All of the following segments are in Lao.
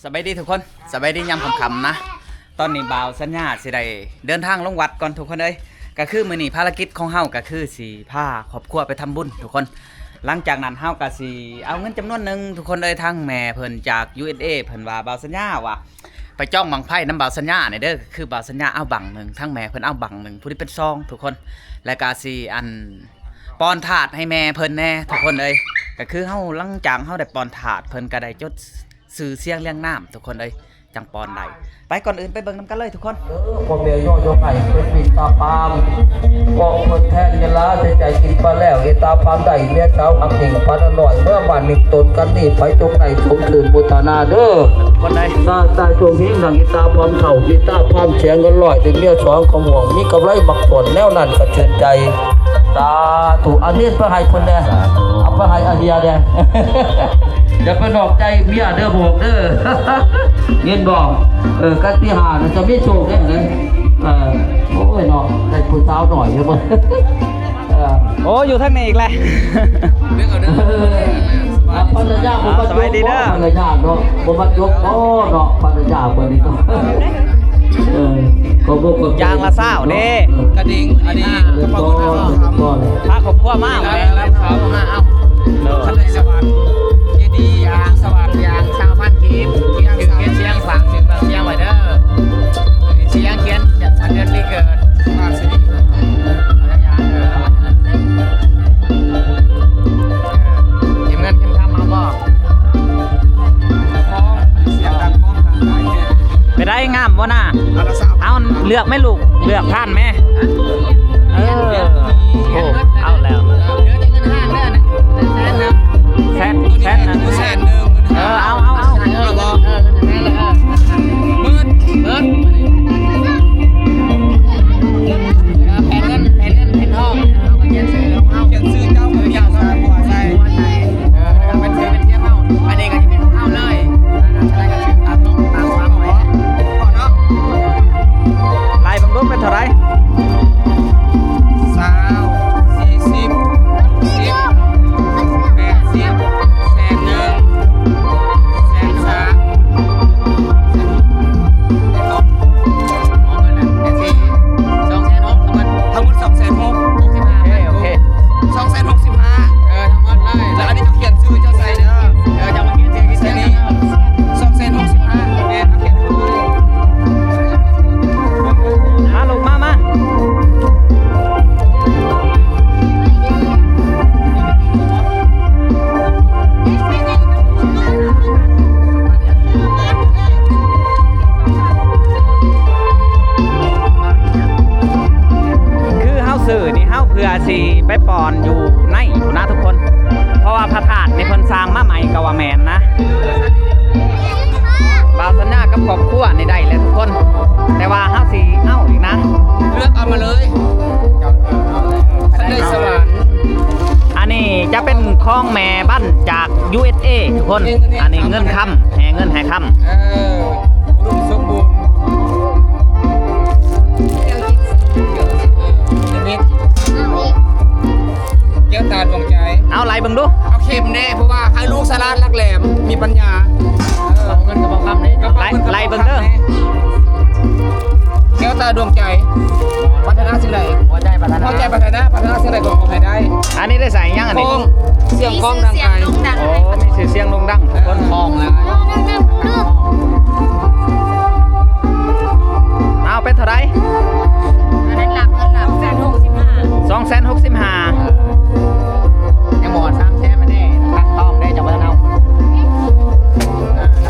ສະບາຍດີທຸກຄົນ ສະບາຍດີຍາມຄ່ຳໆນະ. ຕອນນີ້ບ່າວສັນຍາຊິໄດ້ເດີນທາງລົງວັດກ່ອນທຸກຄົນເອີຍ. ກະຄືມື້ນີ້ພາລະກິດຂອງເຮົາກະຄືຊິພາຄອບຄົວໄປທຳບຸນທຸກຄົນ. ຫຼັງຈາກນັ້ນເຮົາກະຊິເອົາເງິນຈຳນວນໜຶ່ງທຸກຄົນເອີຍ. ທາງແມ່ເພິ່ນຈາກ ຢູເອສເອ ເພິ່ນວ່າ ບ່າວສັນຍາວ່າ ໄປຈອງບັ້ງໄຟນຳບ່າວສັນຍາແດ່ເດີ. ຄືບ່າວສັນຍາເອົາບັ້ງໜຶ່ງ ທາງແມ່ເພິ່ນເອົາບັ້ງໜຶ່ງ ຜູ້ນີ້ເປັນສອງທຸກຄົນ. ແລ້ວກະຊິອັນ ປ້ອນທາດໃຫ້ແມ່ເພິ່ນແດ່ທຸກຄົນເອີຍ. ກະຄືເຮົາ ຫຼັງຈາກເຮົາໄດ້ປ້ອນທາດ ເພິ່ນກະໄດ້ຈົດຊື່ສຽງລຽງນາມທຸກຄົນເອີຍ ຈັ່ງປ້ອນໄດ້. ໄປ ກ່ອນອື່ນໄປເບິ່ງນຳກັນເລີຍທຸກຄົນ. ເອີ ພໍ່ແມ່ຍໍຍົກໃຫ້ເປັນມິດຕາພາມ ເພາະເພິ່ນແທນເວລາໃສ່ໃຈກິນປາແລ້ວ ເຮັດຕາພາມໄດ້ ເມຍສາວຮັກຍິ່ງປານນ້ອຍ ເມືອບ້ານມິດຕົນກັນນີ້ ໃຜຈົງໄດ້ສົມຊື່ນໂມທະນາເດີ. ຄົນໃດ ຊາດຕາໂຈງເຮງ ດັ່ງເຮັດຕາພາມເຖົ້າ ເຮັດຕາພາມແສງເງິນຮ້ອຍ ໄດ້ເມຍສອງຂະໝວງ ມີກຳໄລໝາກຕົ້ນ ແນວນັ້ນກະຊື່ນໃຈ. ສາທຸ ອັນນີ້ໄປໃຫ້ເພິ່ນແດ່ ເອົາໄປໃຫ້ອາເຮຍແດ່ ຢ່າໄປນອກໃຈເມຍເດີ ບອກເດີ ເຫັນບໍ່? ເອີ ກັນທີຫ້ານະ ຈະມີໂຊກແດ່ເດີ. ເອີ ໂອ້ຍເນາະ ໄດ້ຜູ້ສາວໜ້ອຍຢູ່ບໍ່? ເອີ ໂອ້ ຢູ່ທາງນີ້ອີກແລ້ວ. ເອີ ອ່າ ພັນລະຍາບໍ່ມາຈົບບໍ່? ພັນລະຍາເນາະ ບໍ່ມາຈົບບໍ່ເນາະ ພັນລະຍາເພິ່ນນີ້ເນາະ. ເອີ ຂອບຄຸນ ຢ່າງລະຊາວເດ້. ກະດິ່ງ ອັນນີ້ ພາຄອບຄົວມາ ເອົາ ເອົາ ເອົາ ເອົາ ເດີ ຄັນໄດ້ສະຫວັນ ເຈດີ ສະຫວັນ ຢ່າງຊາວພັນກີບ ຂຽນຊື່ ຂຽນສຽງ ຝາກຊື່ຝາກສຽງໄວ້ເດີ ຂຽນ ຂຽນວັນເດືອນປີເກີດ ຝາກຊື່ ເອີ ເກັບເງິນເກັບຄຳເອົາບໍ່? ເປັນໃດ ງາມບໍ່ນາ? ເອົາ ເລືອກແມ່ລູກ ເລືອກທ່ານແມ່. ເອີ ໂອ້ ເອົາແລ້ວ ແສນ ແສນໜຶ່ງ ເອີ ເອົາ ເອົາ ເອົາ ໝື່ນ ໝື່ນ ແຜ່ນເງິນ ແຜ່ນເງິນ ແຜ່ນທອງ ເຮົາກະຂຽນຊື່ເຮົາ ຂຽນຊື່ເຈົ້າ ຂຽນຊື່ເຈົ້າ ໃສ່ ເອີ ເປັນຊື່ເປັນສຽງເຮົາ ອັນນີ້ກະຊິເປັນຂອງເຮົາເລີຍ ລາຍເບິ່ງດູເປັນເທົ່າໃດ? ຊາວ ສີ່ສິບ ສິບ ແປດສິບ ແສນໜຶ່ງ ແສນສາມ ສອງແສນຫົກ ທັງໝົດ ທັງໝົດສອງແສນຫົກ ຫົກສິບຫ້າ ໂອເຄ ໂອເຄ ສອງແສນຫົກສິບຫ້າ ເອີ ທັງໝົດເລີຍ ແລ້ວອັນນີ້ເຈົ້າຂຽນຊື່ເຈົ້າໃສ່ເດີ ເອີ ເຈົ້າມາຂຽນຊື່ ໃສ່ນີ້ ສອງແສນຫົກສິບຫ້າ ແມ່ນ ເອົາຂຽນຊື່ເລີຍ ມາລູກ ມາ ມາ. ຄືເຮົາຊື້ນີ້ ເຮົາເພື່ອຊິໄປປ້ອນຢູ່ໃນພຸ້ນນະທຸກຄົນ ເພາະວ່າພະທາດນີ້ເພິ່ນສ້າງມາໃໝ່ກະວ່າແມ່ນນະ. ບ່າວສັນຍາກັບຄອບຄົວນີ້ໄດ້ແລ້ວທຸກຄົນ ແຕ່ວ່າເຮົາຊິເອົາອີກນະ ເລືອກເອົາມາເລີຍ ຄັນໄດ້ສະຫວັນ. ອັນນີ້ຈະເປັນຂອງແມ່ບ້ານຈາກ ຢູເອສເອ ທຸກຄົນ ອັນນີ້ເງິນຄຳ ແຫ່ເງິນແຫ່ຄຳ ເອີ ອຸດົມສົມບູນ ແກ້ວຕາດວງໃຈ ເອົາໄລ່ເບິ່ງດູ ເອົາເຂັມແດ່ ເພາະວ່າໃຫ້ລູກສະຫຼາດຫຼັກແຫຼມ ມີປັນຍາ ເອີ ເອົາເງິນກະເປົາຄຳເດ້ ໄລ່ເບິ່ງເດີ ແກ້ວຕາດວງໃຈ ປາດຖະໜາສິ່ງໃດ ຫົວໃຈປາດຖະໜາ ຫົວໃຈປາດຖະໜາ ປາດຖະໜາສິ່ງໃດກໍຂໍໃຫ້ໄດ້. ອັນນີ້ໄດ້ໃສ່ຫຍັງອັນນີ້? ຄອງ ສຽງຄອງດັງໄກ ມີຊື່ສຽງໂດ່ງດັງ ໂອ້ ມີຊື່ສຽງໂດ່ງດັງທຸກຄົນ ຄອງນະ ເອົາ ເປັນເທົ່າໃດ? ອັນນັ້ນຫຼັກ ເງິນຫຼັກ ສອງແສນຫົກສິບຫ້າ ສອງແສນຫົກສິບຫ້າ ຍັງບໍ່ຮອດສາມແສນ ອັນນີ້ທັງທອງໄດ້ ເຈົ້າບໍ່ທັນເອົາ ເອີ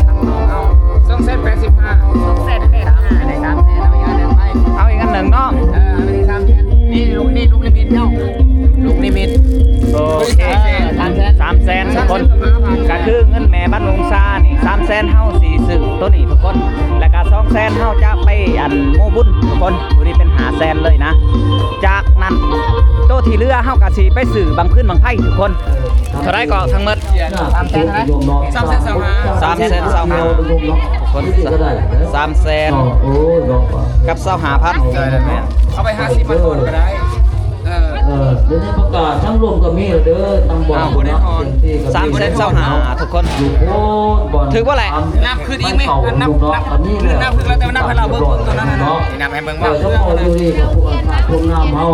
ທັງທອງເອົາ ສອງແສນແປດສິບຫ້າ ສອງແສນແປດສິບຫ້າ ໄດ້ສາມແສນ ເອົາອີກອັນໜຶ່ງໄປ ເອົາອີກອັນໜຶ່ງເນາະ ເອີ ອັນນີ້ສາມແສນ ນີ້ລູກ ນີ້ລູກນິມິດເຈົ້າ ລູກນິມິດ ໂອເຄ ສາມແສນ ສາມແສນ ທຸກຄົນ ກະຄືເງິນແມ່ບ້ານວົງຊານີ້ ສາມແສນ ເຮົາຊິຊື້ໂຕນີ້ທຸກຄົນ ແລ້ວກະສອງແສນ ເຮົາຈະໄປອັນໂມບຸນທຸກຄົນ ໂຕນີ້ເປັນຫ້າແສນເລີຍນະ. ຈາກນັ້ນໂຕທີ່ເຫຼືອເຮົາກະຊິໄປຊື້ບັ້ງຟືນບັ້ງໄຟທຸກຄົນ. ເທົ່າໃດເກາະທັງໝົດ? ສາມແສນເທົ່າໃດ? ສາມແສນຊາວຫ້າ ສາມແສນຊາວຫ້າ ທຸກຄົນ ສາມແສນກັບຊາວຫ້າພັນ ເອົາໄປຫ້າສິບພັນໂທນກະໄດ້ ເອີ. ເອີ ດຽວນີ້ປະກາດທາງລົມກໍມີແລ້ວເດີ ທາງບ່ອນ ອ້າວ ເນາະ ເຕັມທີ່ກໍມີ ສາມເປີເຊັນ ຊາວຫ້າ ທຸກຄົນ ຢູ່ໂພນບ່ອນ ຖືກບໍ່ແຫຼະ? ນັບຄືນອີກໄໝ? ອັນນັບ ນັບຄືນ ນັບຄືນແລ້ວ ແຕ່ວ່ານັບໃຫ້ເຮົາເບິ່ງ ເບິ່ງຕົວນັ້ນເນາະ ນັບໃຫ້ເບິ່ງ ເອີ ເພາະວ່າຢູ່ນີ້ກໍພວກອາ ພວກງາມເຮົາ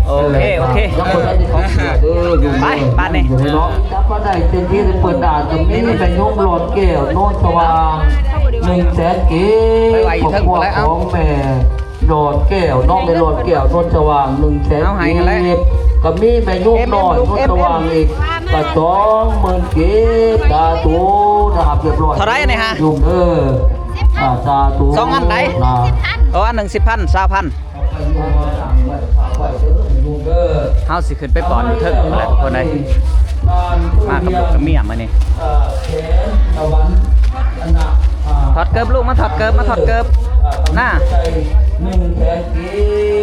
ໂອເຄ ເອີ ໂອເຄ ຍັງບໍ່ທັນໄດ້ເຂົ້າເທື່ອເດີ ຢູ່ ໄປ ບາດນີ້ ຢູ່ເນາະ ຈັບມາໄດ້ເຕັມທີ່ ເປີດດ່ານກໍມີ ແມ່ຍົມຫຼອດແກ້ວ ໂນນສະຫວ່າງ ໜຶ່ງແສນກີບ ຄອບຄົວຂອງແມ່ ຫຼອດແກ້ວເນາະ ແມ່ຫຼອດແກ້ວ ໂນນສະຫວ່າງ ໜຶ່ງແສນ ເອົາໃຫ້ຫັ້ນແຫຼະ ກໍມີແມ່ໂຍມນ້ອຍ ໂນນສະຫວ່າງອີກ ກໍສອງໝື່ນກີບ ສາທຸ ນະຄັບ ຮຽບຮ້ອຍ ເທົ່າໃດນີ້ຮະ ໂຍມເດີ ອາ ສາທຸ ສອງອັນໃດ ນະ ເອົາອັນໜຶ່ງ ສິບພັນ ຊາວພັນ ເຮົາຊິຂຶ້ນໄປປ້ອນຢູ່ເທິງພຸ້ນແຫຼະທຸກຄົນເອີຍ ມາກັບລູກກັບເມຍມື້ນີ້ ຖອດເກີບລູກ ມາຖອດເກີບ ມາຖອດເກີບ ໜ້າ ໜຶ່ງແສນກີ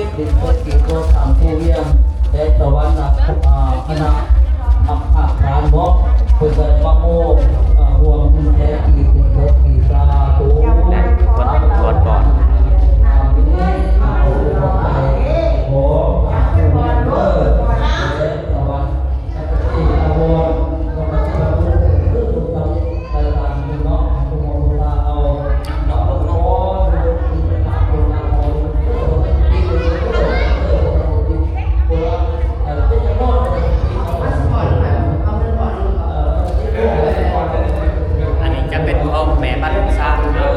ບ ເປັນເກີບເນາະ ທາງຜູ້ວຽງ ແລະ ສະຫວັນນະ ອາ ຄະນະ ອາ ອາ ອາຈານເນາະ ເພິ່ນກໍໄດ້ມາໂອ້ ອາ ຮ່ວມບຸນແທ້ຈີ່ເປັນເກີບ ສາທຸ ແລະ ເພິ່ນກວດກ່ອນ ອັນນີ້ຈະເປັນຂອງແມ່ບ້ານສາມເດີ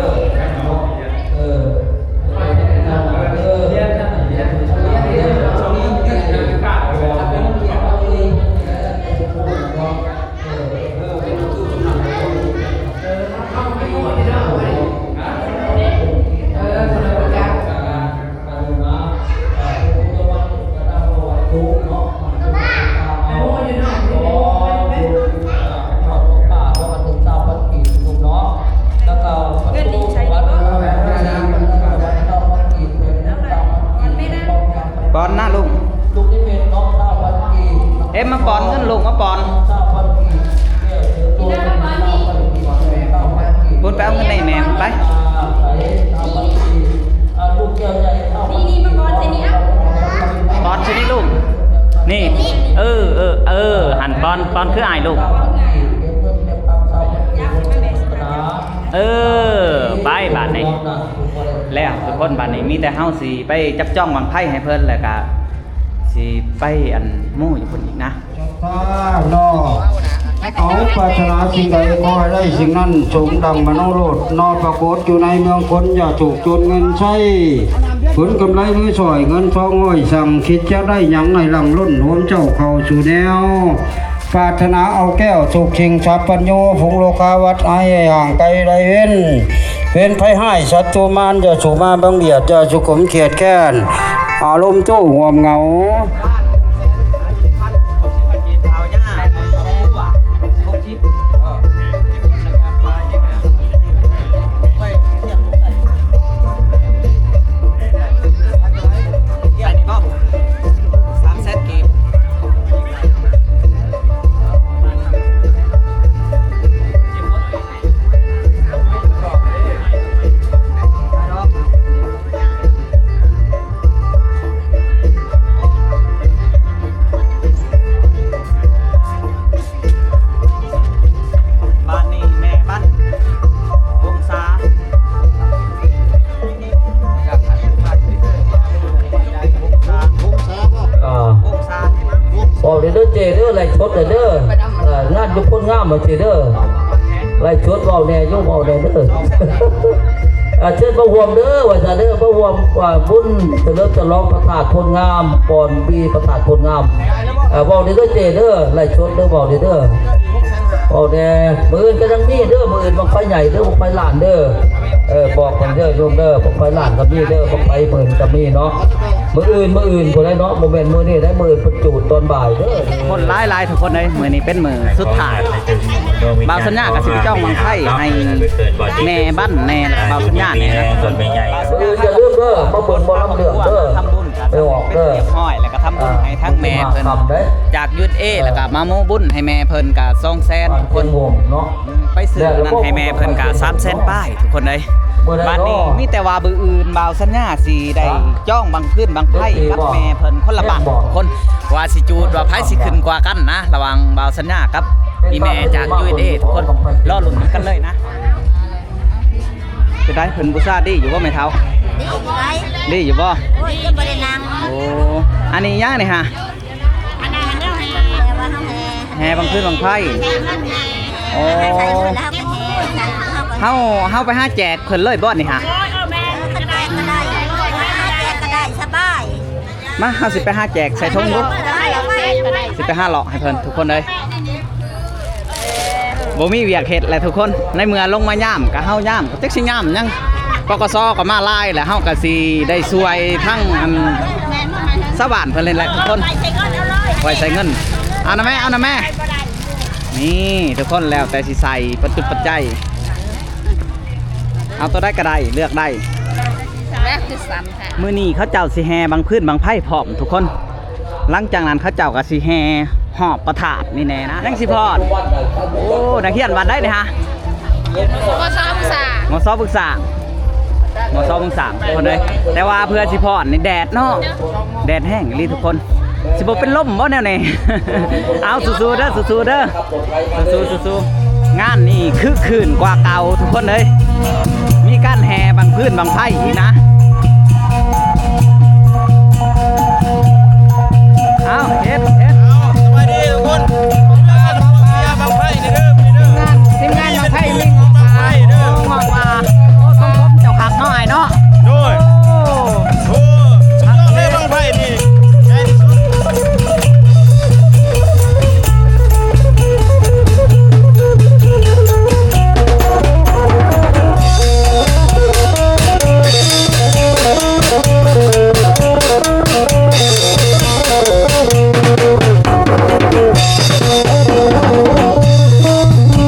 ປອນນະລຸງ ເອັມ ມາປອນເງິນລູກ ມາປອນ ພຸ້ນໄປເອົາເງິນໃຫ້ແມ່ພຸ້ນໄປ ນີ້ໆ ມາປອນໃສ່ນີ້ ເອົາ ປອນໃສ່ນີ້ລູກ ນີ້ ເອີ ເອີ ເອີ ຫັ້ນ ປອນ ປອນຄືອ້າຍລູກ ເອີ ໄປບາດນີ້ ແລ້ວທຸກຄົນ ບາດນີ້ມີແຕ່ເຮົາຊິໄປຈັບຈ້ອງບັ້ງໄຟໃຫ້ເພິ່ນ ແລ້ວກະຊິໄປ ອັນ ໂມ້ຢູ່ພຸ້ນອີກນະ. ເນາະ ເອົາ ປາດຖະໜາສິ່ງໃດຂໍໃຫ້ໄດ້ສິ່ງນັ້ນ ສົມດັ່ງມະໂນໂລດເນາະ ປາກົດຢູ່ໃນເມືອງຄົນ ຢ່າໂສກຈົນເງິນໃຊ້ ຜົນກຳໄລມືສອຍ ເງິນທອງຮ້ອຍສັງ ຄິດຈະໄດ້ຫຍັງໃຫ້ລ່ຳລົ້ນ ໂຮມເຈົ້າເຂົ້າສູ່ແນວ ປາດຖະໜາເອົາແກ້ວ ສຸກສິງສັບພັນໂຍ ຝູງໂລກາວັດ ໃຫ້ຫ່າງໄກໄລເວັນ ເວນໄພຮ້າຍສັດຕູມານ ຢ່າສູ່ມາບັງບຽດ ຢ່າສູ່ຂົມຂຽດແຄ້ນ ອາລົມໂຕ້ຮ່ວມເຫງົາ. ບ້ານນີ້ແມ່ບ້ານວົງສາ ວົງສາ ວົງສາ ອ່າ ເວົ້າເດີເດີເຈ້ເດີ ໄລຟ໌ສົດເດີ ເອີ ງານຢູ່ໂພນງາມວ່າຊີ້ເດີ ໄລຟ໌ສົດເວົ້າແດ່ຢູ່ ເວົ້າແດ່ເດີ ອ່າ ເຊີນມາຮ່ວມເດີ ວ່າຊັ້ນເດີ ມາຮ່ວມ ອ່າ ບຸນສະເຫຼີມສະຫຼອງພະທາດໂພນງາມ ປອນປີພະທາດໂພນງາມ ອ່າ ເວົ້າເດີເດີເຈ້ເດີ ໄລຟ໌ສົດເດີ ເວົ້າເດີເດີ ເວົ້າແດ່ ມື້ອື່ນກໍຍັງມີເດີ ມື້ອື່ນບັ້ງໄຟໃຫຍ່ເດີ ບັ້ງໄຟລ້ານເດີ ເອີ ບອກເພິ່ນເດີໂຍມເດີ ບັ້ງໄຟລ້ານກໍມີເດີ ບັ້ງໄຟໝື່ນກໍມີເນາະ ມື້ອື່ນ ມື້ອື່ນພຸ້ນແຫຼະເນາະ ບໍ່ແມ່ນມື້ນີ້ໄດ໋ ມື້ອື່ນເພິ່ນຈູດຕອນບ່າຍເດີ. ຄົນຫຼາຍໆ ທຸກຄົນເອີຍ ມື້ນີ້ເປັນມື້ສຸດທ້າຍ ບ່າວສັນຍາກໍຊິໄປຈ້ອງບັ້ງໄຟໃຫ້ແມ່ບ້ານແດ່ ແລ້ວກໍບ່າວສັນຍາແດ່ນະ ມື້ອື່ນຢ່າລືມເດີ ມາເບິ່ງໝໍລຳເລື່ອງເດີ ທຳບຸນ ໄປອອກເດີ ຮຽບຮ້ອຍ ແລ້ວກໍທຳບຸນໃຫ້ທັງແມ່ເພິ່ນ ຈາກຢູເອສເອ ແລ້ວກໍມາໂມບຸນໃຫ້ແມ່ເພິ່ນກໍສອງແສນ ທຸກຄົນ ໄປຊື້ອັນນັ້ນໃຫ້ແມ່ເພິ່ນກໍສາມແສນປາຍ ທຸກຄົນເອີຍ. ບາດນີ້ມີແຕ່ວ່າມື້ອື່ນບ່າວສັນຍາຊິໄດ້ຈອງບັ້ງຟືນບັ້ງໄຟກັບແມ່ເພິ່ນຄົນລະບັ້ງທຸກຄົນ ວ່າຊິຈູດວ່າໃຜຊິຂຶ້ນກວ່າກັນນະ ລະຫວ່າງບ່າວສັນຍາກັບອີ່ແມ່ຈາກ ຢູເອສເອ ທຸກຄົນ ລໍລຸ້ນນຳກັນເລີຍນະ. ເປັນໃດ ເພິ່ນບູຊາດີຢູ່ບໍ່ແມ່ເຖົ້າ? ດີຢູ່ໄດ໋. ດີຢູ່ບໍ່? ໂອ້ຍ ຍັງບໍ່ໄດ້ນັ່ງ. ໂອ້ ອັນນີ້ຫຍັງນີ້ຫະ? ອັນນັ້ນແຫ່ ແຫ່ບັ້ງຟືນບັ້ງໄຟ. ໂອ້ ເຮົາ ເຮົາໄປຫາແຈກເພິ່ນເລີຍບໍ່ນີ້ຫະ? ໂອ້ຍ ເອີ ແມ່ນ ກໍໄດ້ ກໍໄດ້ ຫາແຈກກໍໄດ້ ສະບາຍ. ມາ ເຮົາຊິໄປຫາແຈກໃສ່ຖົງດູ ຊິໄປຫາເລາະໃຫ້ເພິ່ນທຸກຄົນເອີຍ. ບໍ່ມີວຽກເຮັດແຫຼະທຸກຄົນ ໃນເມື່ອລົງມາຍາມກະເຮົາຍາມ ຈັກຊິຍາມຫຍັງ ປກສ ກໍມາຫຼາຍແຫຼະ ເຮົາກະຊິໄດ້ຊ່ວຍທັງອັນຊາວບ້ານເພິ່ນເລີຍແຫຼະທຸກຄົນ ໄວ້ໃສ່ເງິນ. ເອົານະແມ່ ເອົານະແມ່ ນີ້ທຸກຄົນ ແລ້ວແຕ່ຊິໃສ່ປັດຈຸດປັດໄຈ ເອົາໂຕໃດກໍໄດ້ ເລືອກໄດ້. ແມ່ຄືສັນແທ້. ມື້ນີ້ເຂົາເຈົ້າຊິແຫ່ບັ້ງຟືນບັ້ງໄຟພ້ອມທຸກຄົນ ຫຼັງຈາກນັ້ນເຂົາເຈົ້າກໍຊິແຫ່ຮອບພະທາດນີ້ແນ່ນະ ຍັງຊິພ້ອນ. ໂອ້ ນັກຮຽນວັດໃດນີ້ຫະ? ມສ ບຶກສາງ ມສ ບຶກສາງ ມສ ບຶກສາງ ທຸກຄົນເອີຍ. ແຕ່ວ່າເພື່ອຊິພ້ອນນີ້ແດດເນາະ ແດດແຮງອີ່ຫຼີທຸກຄົນ ຊິບໍ່ເປັນລົມບໍ່ແນວນີ້? ເອົາ ສູ້ໆເດີ ສູ້ໆເດີ ສູ້ໆ ສູ້ໆ. ງານນີ້ຄຶກຄື້ນກວ່າເກົ່າທຸກຄົນເອີຍ ມີການແຫ່ບັ້ງຟືນບັ້ງໄຟອີກນະ. ເອົາ ເຮັດ ເຮັດ. ເອົາ ສະບາຍດີທຸກຄົນ ເຊີຍບັ້ງໄຟເດີ ເດີ ທີມງານບັ້ງໄຟ ມີງອກມາ ເດີ ງອກມາ. ໂອ້ ຊົມເຈົ້າຄັກເນາະ ອ້າຍເນາະ. ໂດຍ ໂອ້ ສຸດຍອດເລີຍ ບັ້ງໄຟນີ້ໃຫຍ່ທີ່ສຸດ.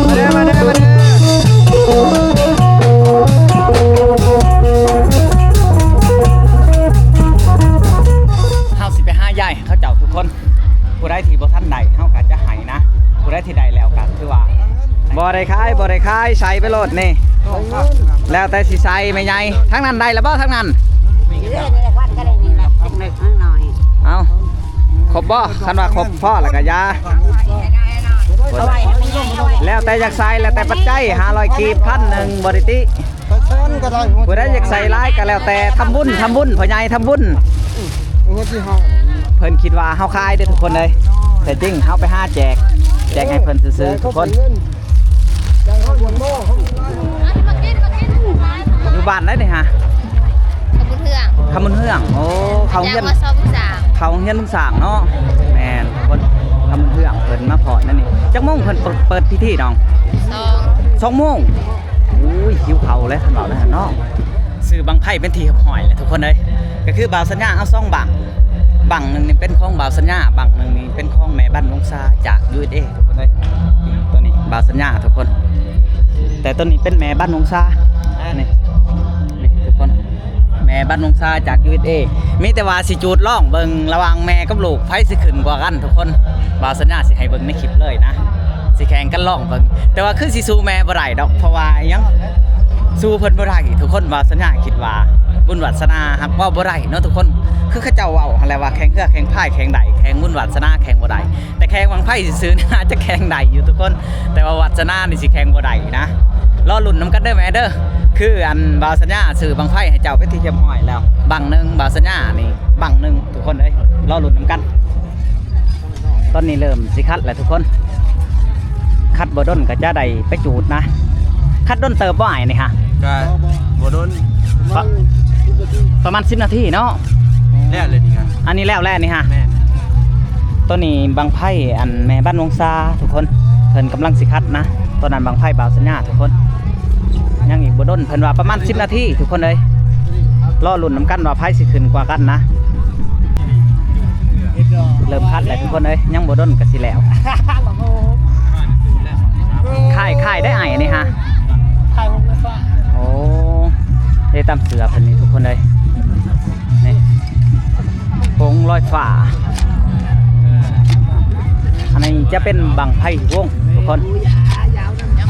ມາເດີ ມາເດີ ມາເດີ. ເຮົາຊິໄປຫາຢາຍໃຫ້ເຂົາເຈົ້າທຸກຄົນ ຜູ້ໃດທີ່ບໍ່ທັນໄດ້ເຮົາກໍຈະໃຫ້ນະ ຜູ້ໃດທີ່ໄດ້ແລ້ວກໍຄືວ່າ ບໍ່ໄດ້ຂາຍ ບໍ່ໄດ້ຂາຍ ໃສ່ໄປໂລດນີ້ ແລ້ວແຕ່ຊິໃສ່ແມ່ໃຫຍ່. ທາງນັ້ນໄດ້ແລ້ວບໍ່ ທາງນັ້ນ? ເອີ ໄດ້ແລ້ວ ຄວັນກໍໄດ້ນີ້ແຫຼະ ຈັກໜ້ອຍ. ເອົາ ຄົບບໍ່? ຄັນວ່າຄົບພໍແລ້ວກໍຢ່າ ແລ້ວແຕ່ຢາກໃສ່ ແລ້ວແຕ່ປັດໄຈ ຫ້າຮ້ອຍກີບ ພັນໜຶ່ງ ບໍ່ໄດ້ຕິ. ຜູ້ໃດຢາກໃສ່ຫຼາຍກໍແລ້ວແຕ່ ທຳບຸນ ທຳບຸນ ພໍ່ໃຫຍ່ທຳບຸນ. ເພິ່ນຄິດວ່າເຮົາຂາຍເດີທຸກຄົນເອີຍ ແທ້ຈິງເຮົາໄປຫາແຈກ ແຈກໃຫ້ເພິ່ນຊື່ໆທຸກຄົນ. ຢູ່ບ້ານໃດນີ້ຫະ? ຄຳບຸນເຮືອງ ຄຳບຸນເຮືອງ. ໂອ້ ເຂົ້າໂຮງຮຽນ ມສ ບຶກສາງ ເຂົ້າໂຮງຮຽນບຶກສາງເນາະ. ແມ່ນທຸກຄົນ ຄຳບຸນເຮືອງ ເພິ່ນມາພໍ້ນນັ້ນນີ້. ຈັກໂມງເພິ່ນເປີດ ເປີດພິທີນ້ອງ? ສອງ ສອງໂມງ. ໂອ້ຍ ຫິວເຂົ້າແລ້ວ ຄັນເວົ້າແນວນັ້ນເນາະ. ຊື້ບັ້ງໄຟເປັນທີ່ຮຽບຮ້ອຍແລ້ວທຸກຄົນເອີຍ ກໍຄືບ່າວສັນຍາເອົາສອງບັ້ງ ບັ້ງໜຶ່ງນີ້ເປັນຂອງບ່າວສັນຍາ ບັ້ງໜຶ່ງນີ້ເປັນຂອງແມ່ບັ້ນວົງຊາຈາກ ຢູເອສເອ ທຸກຄົນເອີຍ. ນີ້ ໂຕນີ້ບ່າວສັນຍາທຸກຄົນ ແຕ່ໂຕນີ້ເປັນແມ່ບັ້ນວົງຊາ. ນີ້ ນີ້ທຸກຄົນ ແມ່ບັ້ນວົງຊາຈາກ ຢູເອສເອ. ມີແຕ່ວ່າຊິຈູດລອງເບິ່ງລະຫວ່າງແມ່ກັບລູກ ໃຜຊິຂຶ້ນກວ່າກັນທຸກຄົນ. ບ່າວສັນຍາຊິໃຫ້ເບິ່ງໃນຄລິບເລີຍນະ ຊິແຂ່ງກັນລອງເບິ່ງ ແຕ່ວ່າຄືຊິສູ້ແມ່ບໍ່ໄດ້ດອກ ເພາະວ່າຫຍັງ ສູ້ເພິ່ນບໍ່ໄດ້ທຸກຄົນ. ບ່າວສັນຍາຄິດວ່າບຸນວາດສະໜາຫາກເວົ້າບໍ່ໄດ້ເນາະທຸກຄົນ ຄືເຂົາເຈົ້າເວົ້າຫັ້ນແຫຼະວ່າແຂ່ງເຮືອແຂ່ງພາຍແຂ່ງໄດ້ ແຂ່ງບຸນວາດສະໜາແຂ່ງບໍ່ໄດ້ ແຕ່ແຂ່ງບັ້ງໄຟຊື່ໆນີ້ໜ້າຈະແຂ່ງໄດ້ຢູ່ທຸກຄົນ ແຕ່ວ່າວາດສະໜານີ້ຊິແຂ່ງບໍ່ໄດ້ນະ. ລໍລຸ້ນນຳກັນເດີແມ່ເດີ ຄືອັນບ່າວສັນຍາຊື້ບັ້ງໄຟໃຫ້ເຈົ້າເປັນທີ່ຮຽບຮ້ອຍແລ້ວ ບັ້ງໜຶ່ງ ບ່າວສັນຍານີ້ບັ້ງໜຶ່ງ ທຸກຄົນເອີຍ ລໍລຸ້ນນຳກັນ. ຕອນນີ້ເລີ່ມຊິຄັດແລ້ວທຸກຄົນ ຄັດບໍ່ດົນກໍຈະໄດ້ໄປຈູດນະ. ຄັດດົນເຕີບບໍ່ອ້າຍນີ້ຫະ? ກະບໍ່ດົນ ປະ ປະມານສິບນາທີເນາະ ແລ້ວເລີຍນີ້ກະ ອັນນີ້ແລ້ວແລ້ວນີ້ຫະ. ແມ່ນ ໂຕນີ້ບັ້ງໄຟອັນແມ່ບ້ານວົງຊາທຸກຄົນ ເພິ່ນກຳລັງຊິຄັດນະ. ໂຕນັ້ນບັ້ງໄຟບ່າວສັນຍາທຸກຄົນ ຍັງອີກບໍ່ດົນ ເພິ່ນວ່າປະມານສິບນາທີທຸກຄົນເອີຍ ລໍລຸ້ນນຳກັນວ່າໃຜຊິຂຶ້ນກວ່າກັນນະ. ເລີ່ມຄັດແລ້ວທຸກຄົນເອີຍ ຍັງບໍ່ດົນກໍຊິແລ້ວ. ຄ້າຍ ຄ້າຍໄດ້ອ້າຍນີ້ຫະ ຄ້າຍວົງໄຟຟ້າ. ໂອ້ ເດ້ຕາມເສື້ອເພິ່ນນີ້ທຸກຄົນເອີຍ ນີ້ ວົງລອຍຟ້າ. ອັນນີ້ຈະເປັນບັ້ງໄຟວົງທຸກຄົນ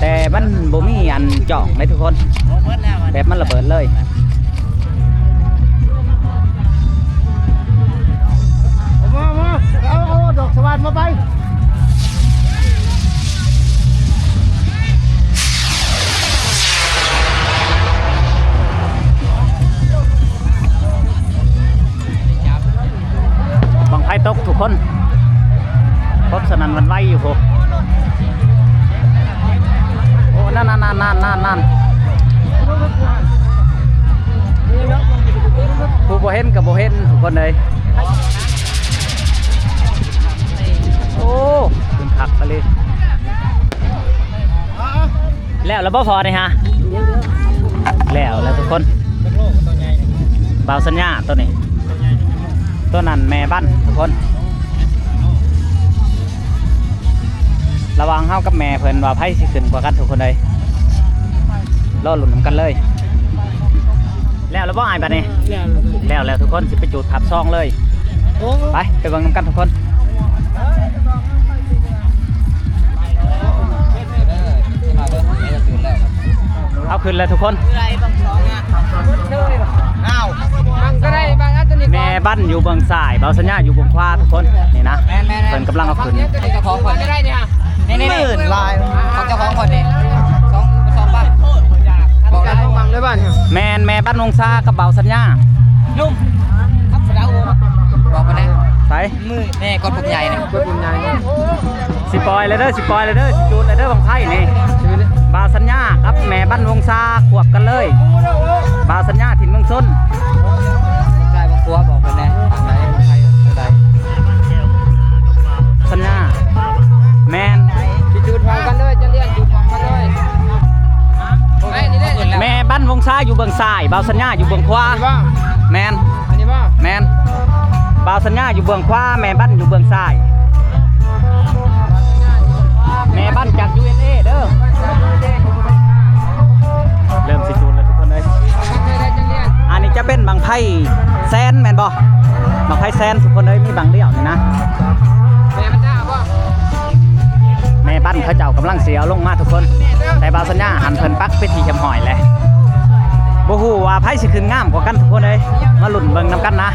ແຕ່ມັນບໍ່ມີອັນຈອງເດ້ທຸກຄົນ ແບບມັນລະເບີດເລີຍ. ເອົາ ເອົາ ເອົາດອກສະຫວ່ານມາໄປ. ບັ້ງໄຟຕົກທຸກຄົນ ພົບສະໜັ່ນຫວັ່ນໄຫວຢູ່ພຸ້ນ. ໂອ້ ນັ້ນໆໆໆໆ ຜູ້ບໍ່ເຫັນກໍບໍ່ເຫັນທຸກຄົນເອີຍ. ໂອ້ ຄຶກຄັກອີ່ຫຼີ. ແລ້ວລະບໍ່ພໍນີ້ຮະ? ແລ້ວແລ້ວທຸກຄົນ. ບ່າວສັນຍາໂຕນີ້ ໂຕນັ້ນແມ່ບັ້ນທຸກຄົນ. ລະຫວ່າງເຮົາກັບແມ່ເພິ່ນວ່າໃຜຊິຂຶ້ນກວ່າກັນທຸກຄົນເອີຍ. ລໍລຸ້ນນຳກັນເລີຍ. ແລ້ວລະບໍ່ອ້າຍບັດນີ້? ແລ້ວ ແລ້ວ ແລ້ວທຸກຄົນ ຊິໄປຈູດພາບສອງເລີຍ. ໂອ້ ໄປ ໄປເບິ່ງນຳກັນທຸກຄົນ. ເອົາຂຶ້ນແລ້ວທຸກຄົນ. ແມ່ບັ້ນຢູ່ເບື້ອງຊ້າຍ ບ່າວສັນຍາຢູ່ເບື້ອງຂວາທຸກຄົນ. ນີ້ນະ ແມ່ນໆໆ ເພິ່ນກຳລັງເອົາຂຶ້ນ. ເຈົ້າຂອງເພິ່ນນີ້ ນີ້ໆໆ ຂອງເຈົ້າຂອງເພິ່ນນີ້ ສອງ ສອງບັ້ນ. ບອກແລ້ວ ແມ່ນ ແມ່ບັ້ນວົງຊາກັບບ່າວສັນຍາ. ລຸງ ບອກໄປແລ້ວ ໃສ? ມືແນ່ ກົດປຸ່ມໃຫຍ່ນະ ກົດປຸ່ມໃຫຍ່. ຊິປ່ອຍແລ້ວເດີ ຊິປ່ອຍແລ້ວເດີ ຊິຈູດແລ້ວເດີ ບັ້ງໄຟນີ້. ບ່າວສັນຍາກັບແມ່ບັ້ນວົງຊາ ຄວບກັນເລີຍ. ບ່າວສັນຍາຖິ່ນເມືອງຊົນ. ໃສ່ບັ້ງຄວບອອກໄປແນ່ ທາງໃດ ທາງໃດ. ສັນຍາ ແມ່ນ. ຊິຈູດພ້ອມກັນເລີຍ ຈະລຽນຈູດພ້ອມກັນເລີຍ. ແມ່ບັ້ນວົງຊາຢູ່ເບື້ອງຊ້າຍ ບ່າວສັນຍາຢູ່ເບື້ອງຂວາ. ແມ່ນ. ອັນນີ້ບໍ່? ແມ່ນ. ບ່າວສັນຍາຢູ່ເບື້ອງຂວາ ແມ່ບັ້ນຢູ່ເບື້ອງຊ້າຍ. ແມ່ບັ້ນຈາກ ຢູເອັສເອ ເດີ. ເລີ່ມຊິຈູດແລ້ວທຸກຄົນເອີຍ. ອັນນີ້ຈະເປັນບັ້ງໄຟແຊນແມ່ນບໍ່? ບັ້ງໄຟແຊນທຸກຄົນເອີຍ ມີບັ້ງດຽວນີ້ນະ. ແມ່ບັ້ນເຂົາເຈົ້າກຳລັງຊິເອົາລົງມາທຸກຄົນ ແຕ່ບ່າວສັນຍາຫັ້ນເພິ່ນປັກເປັນທີ່ຮຽບຮ້ອຍແລ້ວ. ບໍ່ຮູ້ວ່າໃຜຊິຂຶ້ນງາມກວ່າກັນທຸກຄົນເອີຍ ມາລຸ້ນເບິ່ງນຳກັນນະ.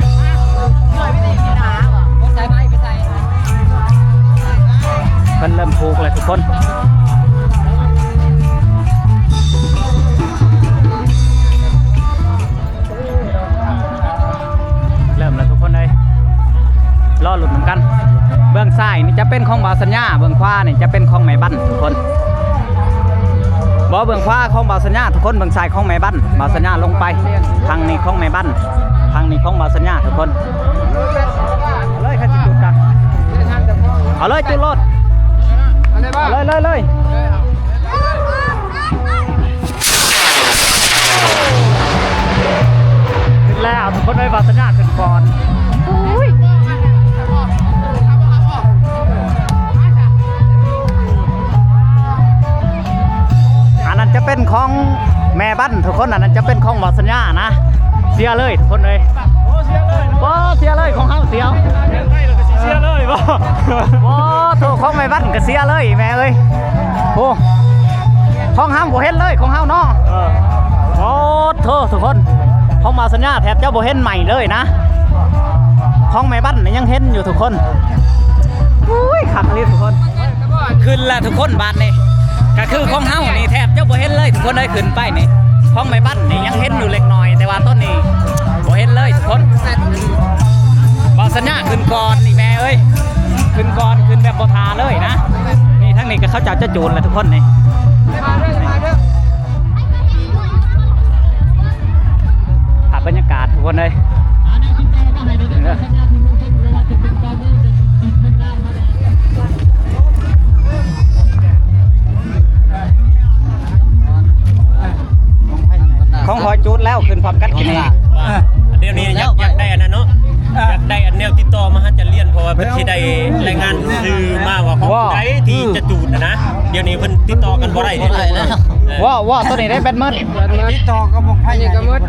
ເພິ່ນເລີ່ມຜູກແລ້ວທຸກຄົນ. ເລີ່ມແລ້ວທຸກຄົນເອີຍ ລໍລຸ້ນນຳກັນ. ເບື້ອງຊ້າຍນີ້ຈະເປັນຂອງບ່າວສັນຍາ ເບື້ອງຂວານີ້ຈະເປັນຂອງແມ່ບັ້ນທຸກຄົນ. ບໍ່ ເບື້ອງຂວາຂອງບ່າວສັນຍາທຸກຄົນ ເບື້ອງຊ້າຍຂອງແມ່ບັ້ນ. ບ່າວສັນຍາລົງໄປ ທາງນີ້ຂອງແມ່ບັ້ນ ທາງນີ້ຂອງບ່າວສັນຍາທຸກຄົນ. ເອົາເລີຍ ຄັນຊິຈູດກະເອົາເລີຍ ຈູດໂລດ. ເອົາເລີຍ ເອົາເລີຍ ເລີຍ ເລີຍ. ຂຶ້ນແລ້ວທຸກຄົນເອີຍ ບ່າວສັນຍາຂຶ້ນກ່ອນ. ອຸ້ຍ ອັນນັ້ນຈະເປັນຂອງແມ່ບ້ານທຸກຄົນ ອັນນັ້ນຈະເປັນຂອງບ່າວສັນຍານະ. ເສຍເລີຍທຸກຄົນເອີຍ. ບໍ່ ເສຍເລີຍ ຂອງເຮົາເສຍ. ເສຍເລີຍບໍ່? ບໍ່ ໂທ ຂອງແມ່ບ້ານກະເສຍເລີຍແມ່ເອີຍ. ໂອ້ ຂອງເຮົາບໍ່ເຫັນເລີຍ ຂອງເຮົາເນາະ. ເອີ ໂອ້ໂທ ທຸກຄົນ ຂອງບ່າວສັນຍາແທບຈະບໍ່ເຫັນໃໝ່ເລີຍນະ. ຂອງແມ່ບ້ານນີ້ຍັງເຫັນຢູ່ທຸກຄົນ. ອຸ້ຍ ຄັກອີ່ຫຼີທຸກຄົນ. ຂຶ້ນລະທຸກຄົນ ບາດນີ້ກະຄືຂອງເຮົານີ້ແທບຈະບໍ່ເຫັນເລີຍທຸກຄົນເອີຍ. ຂຶ້ນໄປນີ້ຂອງແມ່ບ້ານນີ້ຍັງເຫັນຢູ່ເລັກນ້ອຍ ແຕ່ວ່າຕອນນີ້ບໍ່ເຫັນເລີຍທຸກຄົນ. ບ່າວສັນຍາຂຶ້ນກ່ອນນີ້ແມ່ເອີຍ ຂຶ້ນກ່ອນ ຂຶ້ນແບບບໍ່ຖ້າເລີຍນະ. ນີ້ທາງນີ້ກະເຂົາເຈົ້າຈະຈູດລະທຸກຄົນນີ້. ພາບບັນຍາກາດທຸກຄົນເອີຍ. ຂອງຂ້ອຍຈູດແລ້ວ ຂຶ້ນພ້ອມກັນກິນນີ້. ດຽວນີ້ຢາກ ຢາກໄດ້ອັນນັ້ນເນາະ ຢາກໄດ້ອັນແນວຕິດຕໍ່ມາຫາຈານລຽນ ເພາະວ່າເພິ່ນຊິໄດ້ລາຍງານຊື່ມາວ່າຂອງຜູ້ໃດທີ່ຈະຈູດນະ. ດຽວນີ້ເພິ່ນຕິດຕໍ່ກັນບໍ່ໄດ້ເດ້. ເອີ ເວົ້າ ເວົ້າໂຕນີ້ໄດ້ແບັດໝົດ. ຕິດຕໍ່ກັບພວກໃຜນີ້ກະໝົດ.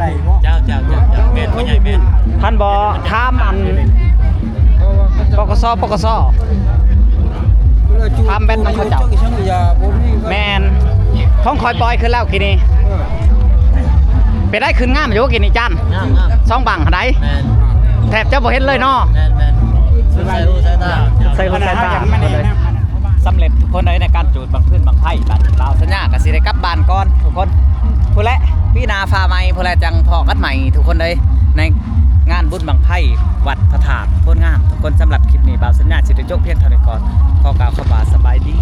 ເຈົ້າ ເຈົ້າ ເຈົ້າ ເຈົ້າ ແມ່ນ ພໍ່ໃຫຍ່ແມ່ນ. ຄັນບໍ່ຖາມອັນ ປກສ ປກສ ຖາມແບັດນຳເຂົາເຈົ້າ. ແມ່ນ ຂອງຂ້ອຍປ່ອຍຂຶ້ນແລ້ວກີ້ນີ້. ເອີ ເປັນໄດ້ຂຶ້ນງາມຢູ່ກິນນີ້ຈານ ງາມໆ ສອງບັ້ງຫັ້ນໃດ ແມ່ນ ແທບຈະບໍ່ເຫັນເລີຍເນາະ ແມ່ນໆ ສຸດສາຍຫູສາຍຕາ ໃສ່ຫູໃສ່ຕາ ສຳເລັດທຸກຄົນເອີຍ ໃນການຈູດບັ້ງຟືນບັ້ງໄຟ. ບາດນີ້ບ່າວສັນຍາກໍຊິໄດ້ກັບບ້ານກ່ອນທຸກຄົນ ພຸ້ນແຫຼະ ປີໜ້າຟ້າໃໝ່ພຸ້ນແຫຼະ ຈັ່ງພໍ້ກັນໃໝ່ທຸກຄົນເອີຍ ໃນງານບຸນບັ້ງໄຟວັດພະທາດໂພນງາມທຸກຄົນ. ສຳລັບຄລິບນີ້ບ່າວສັນຍາຊິໄດ້ຈົບພຽງເທົ່ານີ້ກ່ອນ ຂໍກ່າວຄຳວ່າສະບາຍດີ.